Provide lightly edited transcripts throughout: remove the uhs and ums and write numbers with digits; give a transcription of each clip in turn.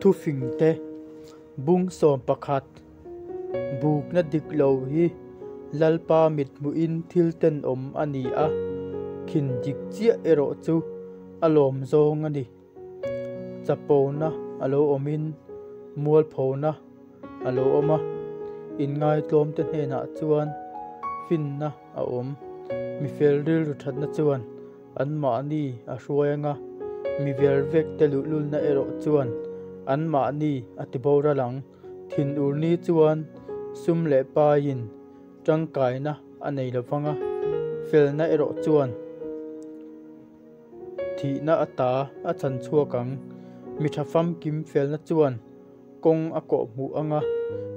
Thufingte bung 11 Bukna dik lo hi Lalpa mithmuhin thil tenawm a ni a, khin dik chiah erawh chu a lawm zawng a ni. Chapona a lo awmin mualphona a lo awm a, inngaitlawmte hnenah chuan finna a awm. Mifel rilru thatna chuan anmahni a hruai anga, mi vervekte luhlulna erawh chuan anmahni a tiboral ang. Thinurni chuan sum leh paiin tangkaina a nei lovang a, felna erawh chuan thihna ata a chan chhuak ang. Mi tha famkim felna chuan kawng a kawh hmuh ang a,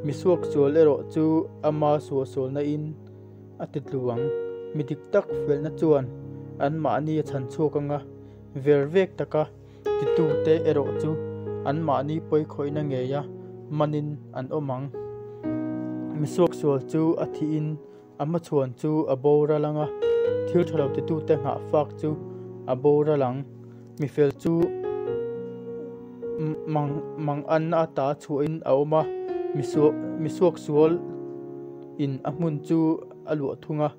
mi suaksual erawh chu ama suahsualna in a ti tlu ang. Mi dik tak felna chuan anmahni a chhan chhuak ang a, ver vek taka titute erawh chu anmahni pawikhawihna ngeia manin an awm ang. Mi suaksual chu a thihin A hmachhuan chu a boral ang a, thil tha lo titute nghah fak chu a boral ang. Mifel chu mang anna ata chhuahin a awm a, misuaksual in a hmun chu a luah thung a.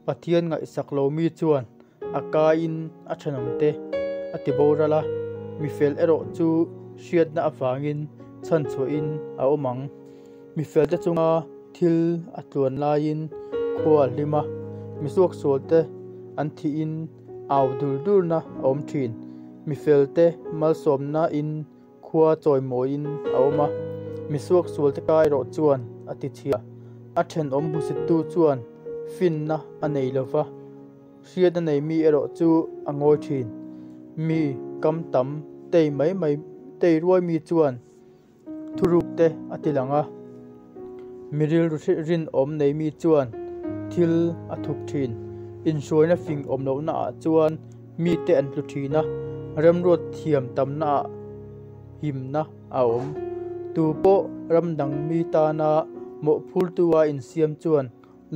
Pathian ngaihsak lo mi chuan a kaiin a thenawmte a ti boral a, mifel erawh chu hriatna avangin chhanchhuahin a awm ang. Mifelte chunga thil a tluan laiin khua a hlim a, misuaksualte an thihin au dur durna a awm thin. Mifelte malsawmnain khua chawimawiin a awm a, misuaksualte ka erawh chuan a ti chhia. A thenawm hmusittu chuan finna a nei lo va, hriatna nei mi erawh chu a ngawi thin. Mi kam tam tei mai mai tei ruai mi chuan Thuruk te a ti lang a, mi rilru rinawm nei mi chuan thil a thup thin. Inhruaina fing awm lohna ah chuan mite an tlu thin a, remruat thiam tamna ah himna a awm. Tu pawh ram dang mi tana mawhphurtu a insiam chuan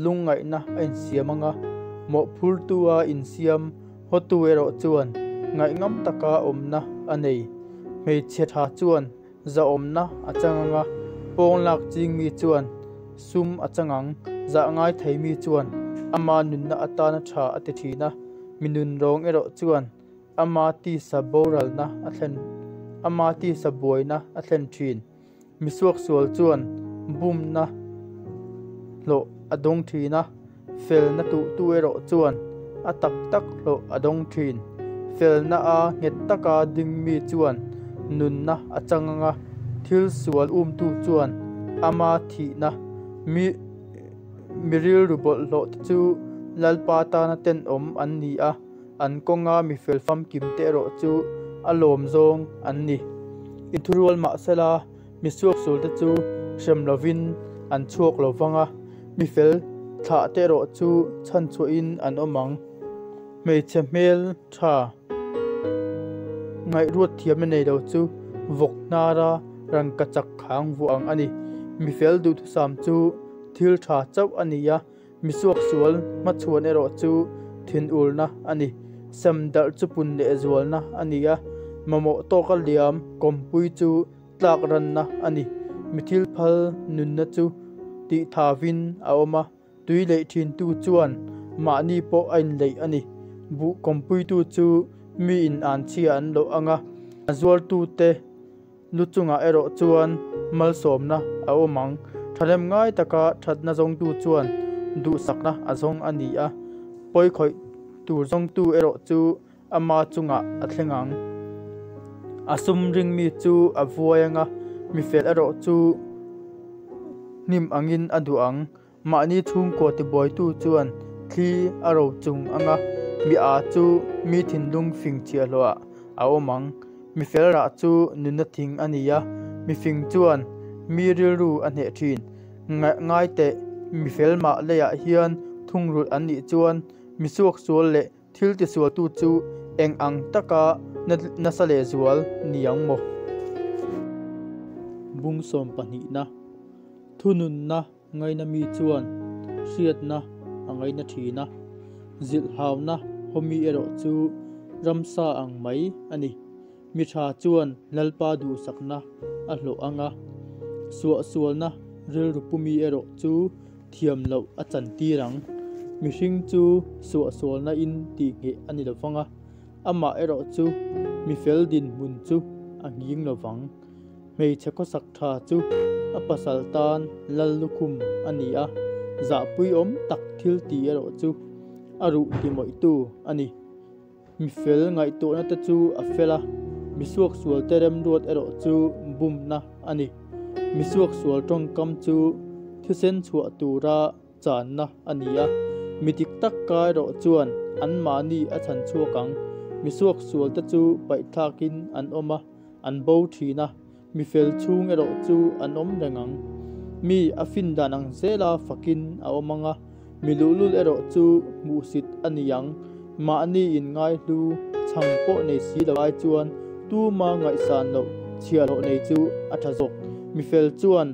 lungngaihna a insiam ang a, mawhphurtu a insiam hawtu erawh chuan ngaihngam taka awmna a nei. Hmeichhe tha chuan zahawmna a chang ang a, pawnglak ching mi chuan sum a chang ang. Zah ngai thei mi chuan ama nunna atana tha a ti thin a, mi nunrawng erawh chuan ama tisa boralna a thlen ama tisa buaina a thlen thin. Misuaksual chuan bumna hlawh a dawng thin a, felna tuhtu erawh chuan a tak tak hlawh a dawng thin. Felna a nghet taka ding mi chuan nunna a chang ang a, thil sual umtu chuan ama thihna mi mi rilru bawlhhlawh te chu Lalpa tana tenawm an ni a. An kawnga mi fel famkim te erawh chu a lawm zawng an ni. Inthurual mahsela mi suaksul te chu hrem lovin an chhuak lo vang a, mi fel thlah te erawh chu chhanchhuahin an awm ang. Hmeichhe hmel tha ngaihruat thiamna nei lo chu vawk hnara rangkachak khang vuah ang a ni. Mi fel duhthusam chu thil tha chauh a ni a, Mi suaksual hmachhuan erawh chu thinurna a ni. Sem darh chu pun leh zualna a ni a, mamawh tawka liam kawmpui chu tlak ranna a ni. Mi thil phal nunna chu tihthawin a awm a, tui leih thintu chuan mahni pawh a inleih a ni. Buh kawmpuitu chu mi in anchhia an loh ang a, a zuartute Lu chungah erawh chuan malsawmna a awm ang. Thahnem ngai taka thatna zawngtu chuan duhsakna a zawng a ni a, pawikhawih tur zawngtu erawh chu ama chungah a thleng ang. A sum ring mi chu a vuai ang a, mifel erawh chu hnim angin a duh ang. Mahni chhungkua tibuaitu chuan thli a ro chung ang a, mi a chu mi thinlung fing chhiahhlawhah a awm ang. Mi fel rah chu nunna thing a ni a, mi fing chuan mi rilru a hneh thin. Ngai teh, mi fel mah leiah hian thungrulh an nih chuan mi suaksual leh thil tisualtu chu eng ang taka nasa lehzual ni ang maw? Bung sawmpahnihna Thununna ngaina mi chuan hriatna a ngaina thin a, zilhhauna hawmi erawh chu ramsa ang mai a ni. Mi tha chuan Lalpa duhsakna a hlawh ang a, suahsualna rilru pu mi erawh chu thiam loh a chantir ang. Mihring chu suahsualna in tihngheh a ni lovang a, amah erawh chu mi fel dinhmun chu a nghing lovang. Hmeichhe khawsak tha chu a pasal tan lal lukhum a ni a, zahpuiawm tak thil ti erawh chu a ruh timawihtu a ni. Mi fel ngaihtuahna te chu a fel a, mi suaksual te remruat erawh chu bumna a ni. Mi suaksual tawngkam chu thisen chhuah tura channa a ni a, mi dik tak ka erawh chuan anmahni a chhan chhuak ang. Mi suaksual te chu paihthlakin an awm a, an bo thin a, mi fel chhung erawh chu an awm reng ang. Mi a fin dan ang zela fakin a awm ang a, mi luhlul erawh chu hmuhsit a ni ang. Mahni inngaihlu chhang pawh nei si lo ai chuan tuma ngaihsan loh chhiahhlawh nei chu a tha zawk. Mi fel chuan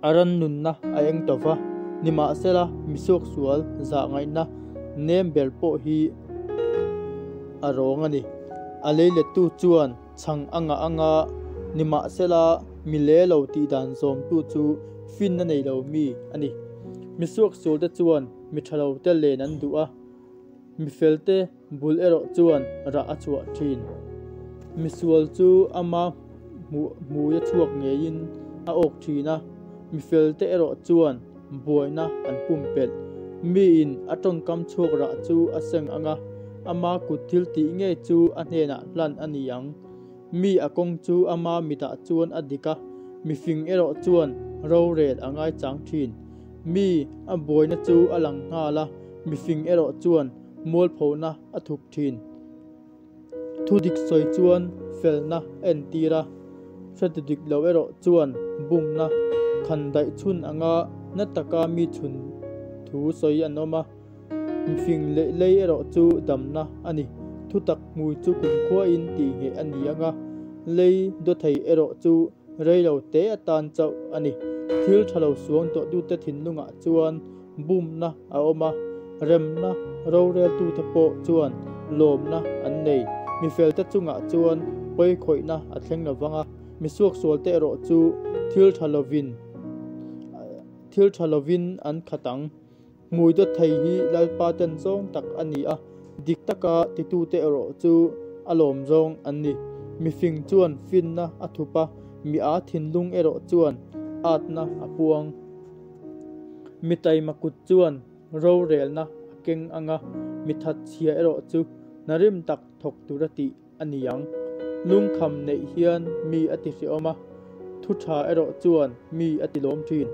A ran nunna a eng ta va, nimahsela mi suaksual zah ngaihna nem ber pawh hi a rawng a ni. A leilettu chuan chhang a ngah anga, nimahsela mi le lo tih dan zawmtu chu finna nei lo mi a ni. Mi suaksualte chuan mi tha lote len an duh a, mi felte Bul erawh chuan rah a chhuah thin. Misual chu ama hmui a chhuak ngeiin a awk thin a, mifelte erawh chuan buaina an pumpelh. Miin a tawngkam chhuak rah chu a seng ang a, ama kut thil tih ngei chu a hnenah hlan a ni ang. Mi a kawng chu ama mitah chuan a dik a, mifing erawh chuan rorel a ngaichang thin. Mi a buaina chu a lang nghal a, mifing erawh chuan mualphona a thup thin. Thu dik sawi chuan felna a entir a, hre dik lo erawh chuan bumna khan daih chhun anga na taka mi chhun thu sawi an awm a, mifing leh lei erawh chu damna a ni. Thutak hmui chu kumkhuain tihngheh a ni ang a, lei dawthei erawh chu Rei lo te atan chauh a ni. Thil tha lo suang tawhtute thinlungah chuan bumna a awm a, remna roreltute pawh chuan lawmna an nei. Mi felte chungah chuan pawikhawihna a thleng lo vang a, mi suaksualte erawh chu thil tha lovin thil tha lovin an khat ang. Hmui dawt thei hi Lalpa ten zawng tak a ni a, dik taka titute erawh chu a lawm zawng an ni. Mifing chuan finna a thup a, mi a thinlung erawh chuan atna a puang. Mi taima kut chuan rorelna a keng ang a, mi thatchhia erawh chu hnarim tak thawk tura tih a ni ang. Lungkham neih hian mi a ti hrehawm a, thu tha erawh chuan mi a ti lawm thin.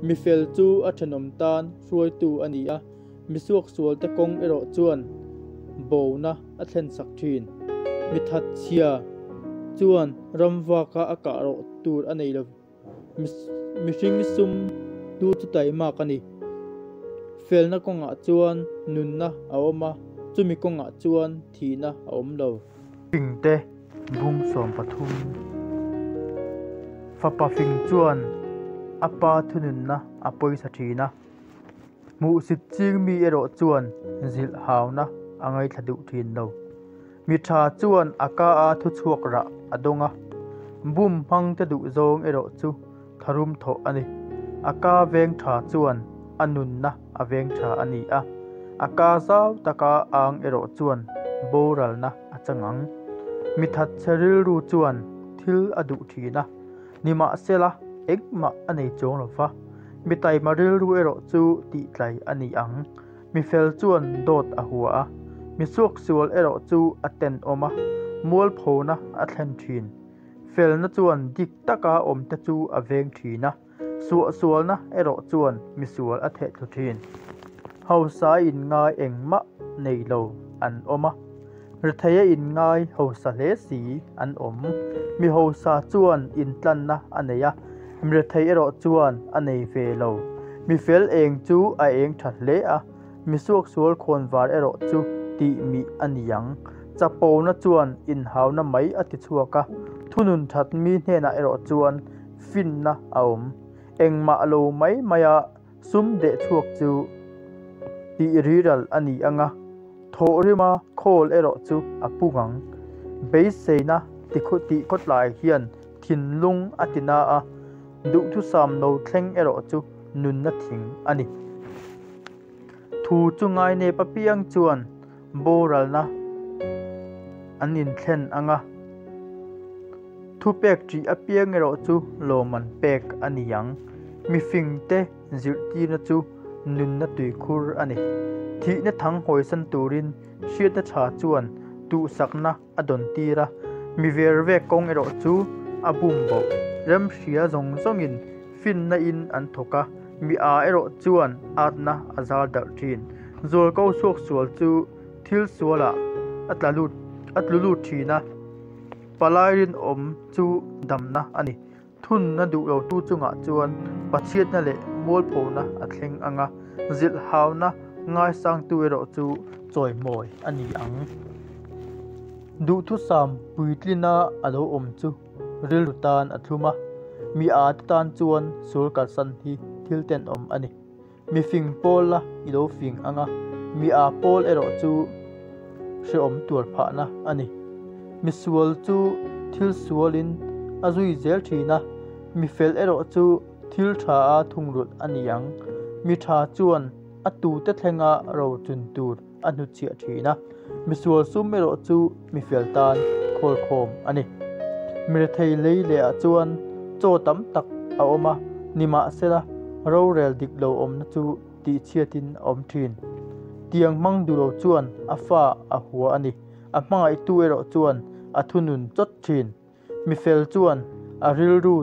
Mi fel chu a thenawm tan hruaitu a ni a, mi suaksualte kawng erawh chuan bona a thlensak thin. Mi thatchhia chuan ramvaka a kah rawh tur a nei lo. Mihring sum tu chu taimak a ni. Felna kawngah chuan nunna a awm a, chumi kawngah chuan thihna a awm lo. Fingte bung 13 Fapa fing chuan a pa thununna a pawisa thin a, hmuhsit ching mi erawh chuan zilh hauna a ngaithla duh thin lo. Mi tha chuan a ka a thuchhuak rah a dawng a, bum hmangte duh zawng erawh chu tharum thawh a ni. A ka veng tha chuan a nunna a veng tha a ni a, a ka zau taka ang erawh chuan boralna a chang ang. Mi thatchhe rilru chuan thil a duh thin a, nimahsela engmah a nei chuang lo va, mi taima rilru erawh chu tihtlai a ni ang. Mi fel chuan dawt a hua a, mi suaksual erawh chu a tenawm a, mualphona a thlen thin. Felna chuan dik taka awmte chu a veng thin a, suahsualna erawh chuan misual a thehthlu thin. Hausa inngai engmah nei lo an awm a, retheia inngai hausa hle si an awm. Mi hausa chuan intlanna a nei a, mi rethei erawh chuan a nei ve lo. Mi fel eng chu a eng tha hle a, mi suaksual khawnvar erawh chu tih mih a ni ang. Chapona chuan inhauna mai a ti chhuak a, thunun that mi hnenah erawh chuan finna a awm. Engmah lo mai maia Sum deh chhuak chu tih riral a ni ang a, thawhrima khawl erawh chu a pung ang. Beiseina tihkhawtlai hian thinlung a ti na a, duhthusam lo thleng erawh chu nunna thing a ni. Thu chu ngainep apiang chuan boralna an inthlen ang a, thupek ṭih apiang erawh chu lawmman pek a ni ang. Mifingte zirhtirna chu nunna tuikhur a ni. Thihna thang hawisan turin hriatna ṭha chuan duhsakna a dawn tir a, mi ver vek kawng erawh chu a bum boh. Remhria zawng zawngin finna in an thawk a, mi â erawh chuan âtna a zar darh thin. Zualko suaksual chu thil sualah a tla lut a tlu lut thin a, palai rinawm chu damna a ni. Thunna duh lotu chungah chuan Pathianna leh mualphona a thleng ang a, zilhhauna ngaisangtu erawh chu chawimawi a ni ang. Duhthusam puitlina a lo awm chu rilru tan a thlum a, mi ate tan chuan sual kalsan hi thil tenawm a ni. Mi fing pawl la i lo fing ang a, mi â pawl erawh chu hrehawm tuar phahna a ni. Mi sual chu thil sualin a zui zel thin a, mi fel erawh chu thil tha a thungrulh a ni ang. Mi tha chuan a tute thlenga ro chun tur a hnutchhiah thin a, mi sual sum erawh chu mi fel tan khawlkhawm a ni. Mi rethei lei leh ah chuan chaw tam tak a awm a, nimahsela rorel dik lo awmna chu tihchhiatin a awm thin. Tiang hmang duh lo chuan a fa a hua a ni, a hmangaihtu erawh chuan a thunun chawt thin. Mi fel chuan a rilru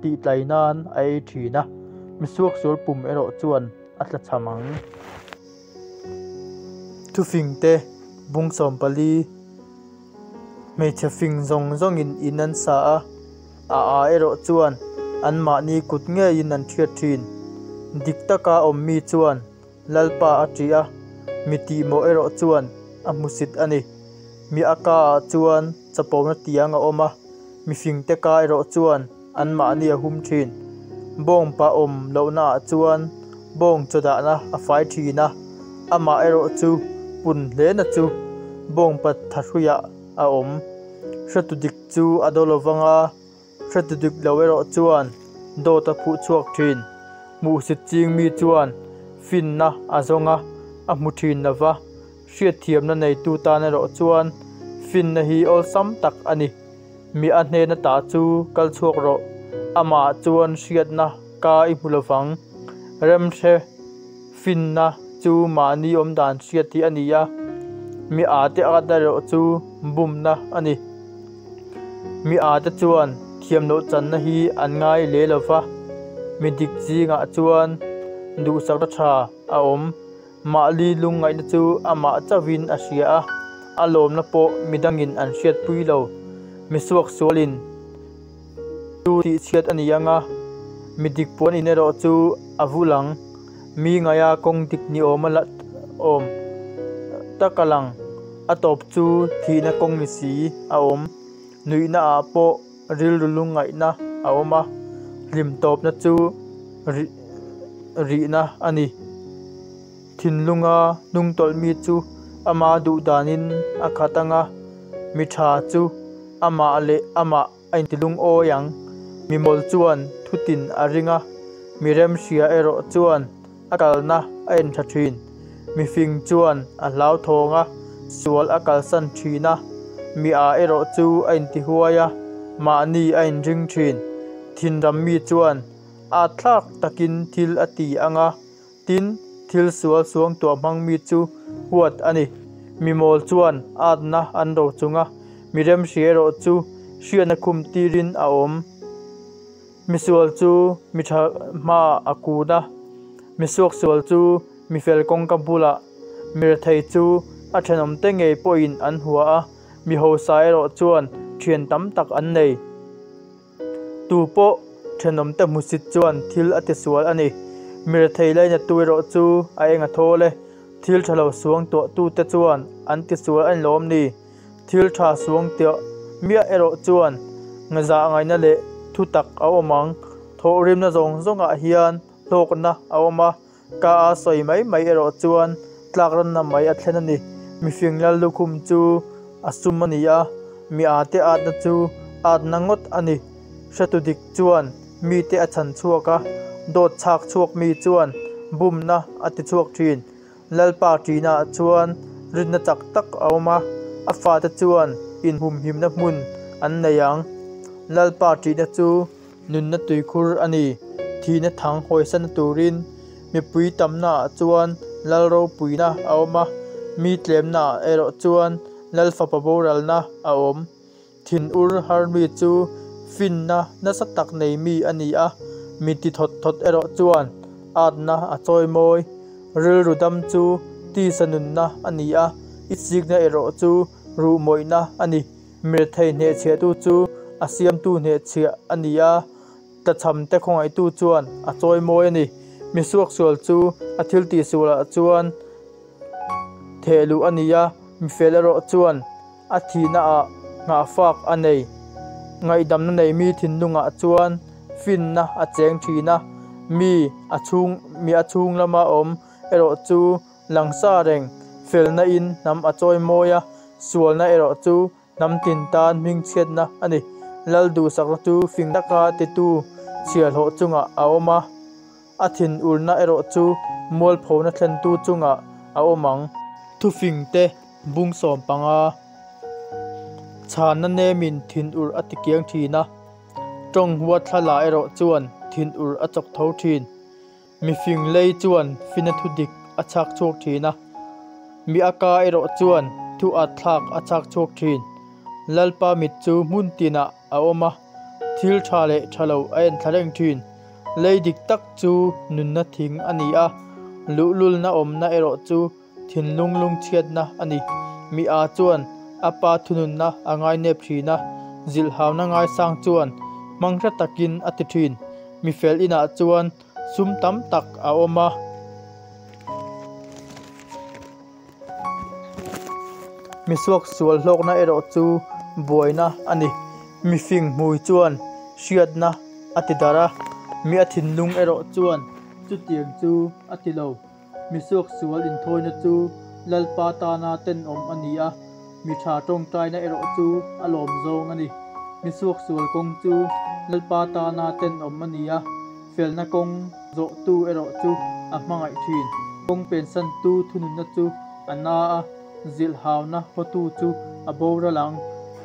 tihtlai nan a ei thin a, mi suaksual pum erawh chuan a tlachham ang. Thufingte bung 14 Hmeichhe fing zawng zawngin in an sa a, a â erawh chuan anmahni kut ngeiin an hriat thin. Dik taka awm mi chuan Lalpa a ṭih a, mi tihmawh erawh chuan a hmusit a ni. Mi a ka ah chuan chapona tiang a awm a, mifingte ka erawh chuan anmahni a hum ṭhin. Bawngpa awm lohna ah chuan bawng chaw dahna a fai ṭhin a, amah erawh chu pun hlena chu bawngpa thahruiah a awm. Hretu dik chu a do lovang a. Hretu dik lo erawh chuan dawt a phuh chhuak thin. Hmuhsit ching mi chuan finna a zawng a, a hmu thin lo va. Hriatthiamna neitu tan erawh chuan finna hi awlsam tak a ni. Mi a hnena ta chu kal chhuak rawh, amah chuan hriatna ka i hmu lo vang. Remhre finna chu mahni awmdan hriat hi a ni a, mi ate at erawh chu bumna a ni. Mi ate chuan thiam loh channa hi an ngai leh lo va, mi dik zingah chuan duhsakna tha a awm. Mahni lungngaihna chu amah chauhin a hria a, a lawmna pawh midangin an hriatpui lo. Mi suaksualin chu tihchhiat a ni ang a, mi dik puan in erawh chu a vul ang. Mi ngaia kawng dik ni awm a awm tak a lang. A tawp chu thihna kawng ni si a awm. Nuihna ah pawh rilru lungngaihna a awm a, hlim tawpna chu rihna a ni. Thinlunga hnungtawlh mi chu ama duh danin a khat ang a, mi tha chu amah leh amah a intilungawi ang. Mi mawl chuan thutin a ring a, mi remhria erawh chuan a kalna a en tha thin. Mi fing chuan a hlauthawng a, sual a kalsan thin a, mi â erawh chu a intihuai a, mahni a inring thin. Thinram mi chuan ât thlak takin thil a ti ang a, tin, thil sual suangtuah hmang mi chu huat a ni. Mi mawl chuan âtna an ro chung a, mi remhria erawh chu hriatna khum tirin a awm. Misual chu mi tha hmaah a kun a, misuaksual chu mi fel kawngka bulah, mi rethei chu a thenawmte ngei pawhin an hua a, mi hausa erawh chuan thian tam tak an nei. Tu pawh thenawmte hmusit chuan thil a tisual a ni. Mi rethei lainattu erawh chu a eng a thawl e. Thil tha lo suang tuahtute chuan an tisual a ni lawm ni? Thil tha suang tiah miah erawh chuan ngazah ngaihna leh thu tak a awm ang. Thawhrimna zawng zawngah hian hlawkna a awm a, ka a sawi mai mai erawh chuan tlakranna mai a thlen a ni. Mifing lal lukhum chu a sum a ni a, Mi ate atna chu atna ngawt a ni. Hretu dik chuan mite a chhan chhuak a, dawt chhak chhuak mi chuan bumna a ti chhuak thin. Lalpa ṭihnaah chuan rinna chak tak a awm a, a fate chuan inhumhimna hmun an nei ang. Lalpa ṭihna chu nunna tuikhur a ni. Thihna thang hawisanna turin mipui tamnaah chuan lal ropuina a awm a, mi tlemnaah erawh chuan lal fapa boralna a awm. Thinur har mi chu finna nasa tak nei mi a ni a, mi ti thawt thawt erawh chuan atna a chawi mawi. Rilru dam chu tisa nunna a ni a, itsikna erawh chu ruhmawihna a ni. Mirethei hnehchhiahtu chu a siamtu hnehchhiah a ni a, tlachhamte khawngaihtu chuan a chawi mawi a ni. Mi suaksual chu a thil tihsualah chuan theh luh a ni a, mifel erawh chuan a thihnaah nghahfak a nei. Ngaihdamna nei mi thinlungah chuan finna a cheng thin a, mi a chhung mi a chhung lama awm erawh chu langsa reng felna in hnam a chawi mawi a, sualna erawh chu hnam tin tan hmingchhiatna a ni. Lal duhsakna chu fing taka titu chhiahhlawh chungah a awm a. A thinurna erawh chu mualphona thlentu chungah a awm ang. Thufingte bung 15 Chhanna nemin thinur a tikiang thin a, tawng huatthlala erawh chuan thinur a chawk tho thin. Mifing lei chuan fina thu dik a chhak chhuak thin a, mi a ka erawh chuan thu at thlak a chhak chhuak thin. Lalpa mit chu hmun tinah a awm a, thil tha leh tha lo a en thla reng thin. Lei dik tak chu nunna thing a ni a, luhlulna awmna erawh chu thinlung lungchhiatna a ni. Mi a chuan a pa thununna a ngainep thin a, zilhhauna ngaisang chuan hmang hre takin a ti thin. Mi fel inah chuan sum tam tak a awm a. Mi suaksual hlawkna erawh chu buaina a ni. Mifing hmui chuan hriatna a ti darh a, mi a thinlung erawh chuan chutiang chu a ti lo. Mi suaksual inthawina chu Lalpa tana tenawm a ni a, mi tha tawngtaina erawh chu a lawm zawng a ni. Mi suaksual kawng chu Lalpa tana tenawm a ni a, felna kawng zawhtu erawh chu a hmangaih thin. Kawng pensantu thununna chu a na a, zilhhauna hawtu chu a boral ang.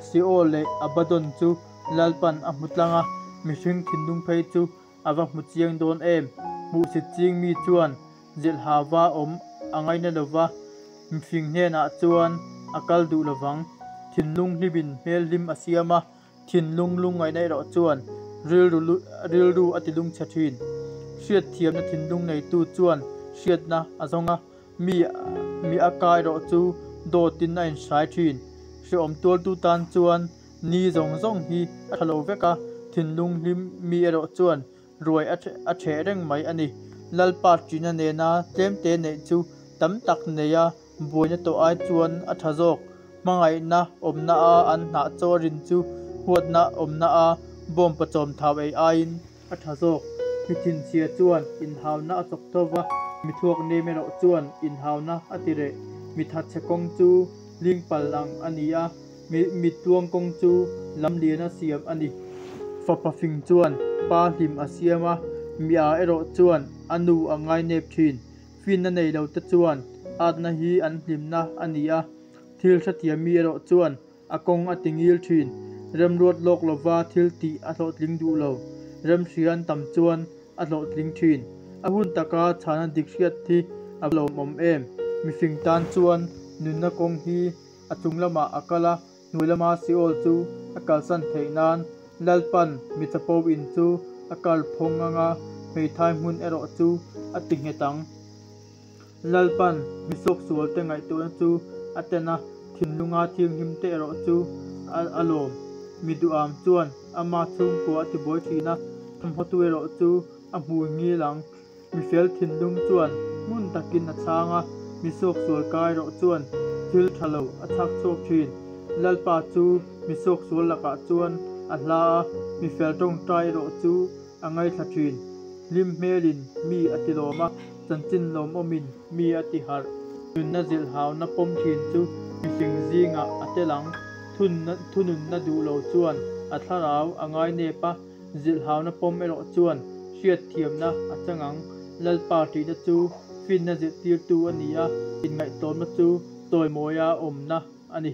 Seol leh Abaddon chu Lalpan a hmu tlang a, mihring thinlung phei chu a va hmu chiang dawn em? Hmuhsit ching mi chuan zilhhauva awm a ngaina lo va, mifing hnenah chuan a kal duh lo vang. Thinlung hlimin hmel hlim a siam a, Thinlung lungngaihna erawh chuan rilru rilru a ti lungchhe thin. Hriatthiamna thinlung neitu chuan hriatna a zawng a, mi mi a ka erawh chu dawtin a inhrai thin. Hrehawm tualtu tan chuan ni zawng zawng hi a tha lo vek a, thinlung hlim mi erawh chuan ruai a ṭheh reng mai a ni. Lalpa ṭihna nena tlemte neih chu tam tak neia Buaina tawh ai chuan a tha zawk. Hmangaihna awmna a an hnah chaw rin chu huatna awmna a bawm pachawm thau ei aiin a tha zawk. Mi thinchhia chuan inhauna a chawk tho va, mi thluak nem erawh chuan inhauna a ti reh. Mi thatchhe kawng chu hling pal ang a ni a, mi mittuang kawng chu lam liana siam a ni. Fapa fing chuan pa hlim a siam a, mi a erawh chuan a nu a ngainep thin. Finna nei lo te chuan atna hi an hlimna a ni a, thil hrethiam mi erawh chuan a kawng a ti ngil thin. Remruat lawk lova thil tih a hlawhtling duh lo. Remhria an tam chuan a hlawhtling thin. A hun taka chhana dik hriat hi a lawmawm em? Mifing tan chuan nunna kawng hi a chung lamah a kal a, Hnuai lama Seol chu a kalsan theih nan Lalpan mi chapo in chu a kal phawng anga hmeithai hmun erawh chu a ti nghet ang. Lalpan mi suaksual te ngaihtuahna chu a ten a, thinlunga thianghlim te erawh chu a lawm. Mi duham chuan ama chhungkua a tibuai thin a, thawmhawtu erawh chu a hmui ngil ang. Mi fel thinlung chuan hmun takin a chhang a, mi suaksual kai erawh chuan thil tha lo a chhak chhuak thin. Lalpa chu mi suaksual lakah chuan a hla a, mi fel tawngtai erawh chu a ngaithla thin. Hlim hmelin mi a ti lawm a, chanchin lawmawmin mi a ti harh. Nunna zilhhauna pawm thin chu mihring zingah a tel ang. Thununna duh lo chuan a thlarau a ngainep a, zilhhauna pawm erawh chuan hriatthiamna a chang ang. Lalpa ṭihna chu finna zirtirtu a ni a, inngaihtlawmna chu chawimawia awmna a ni.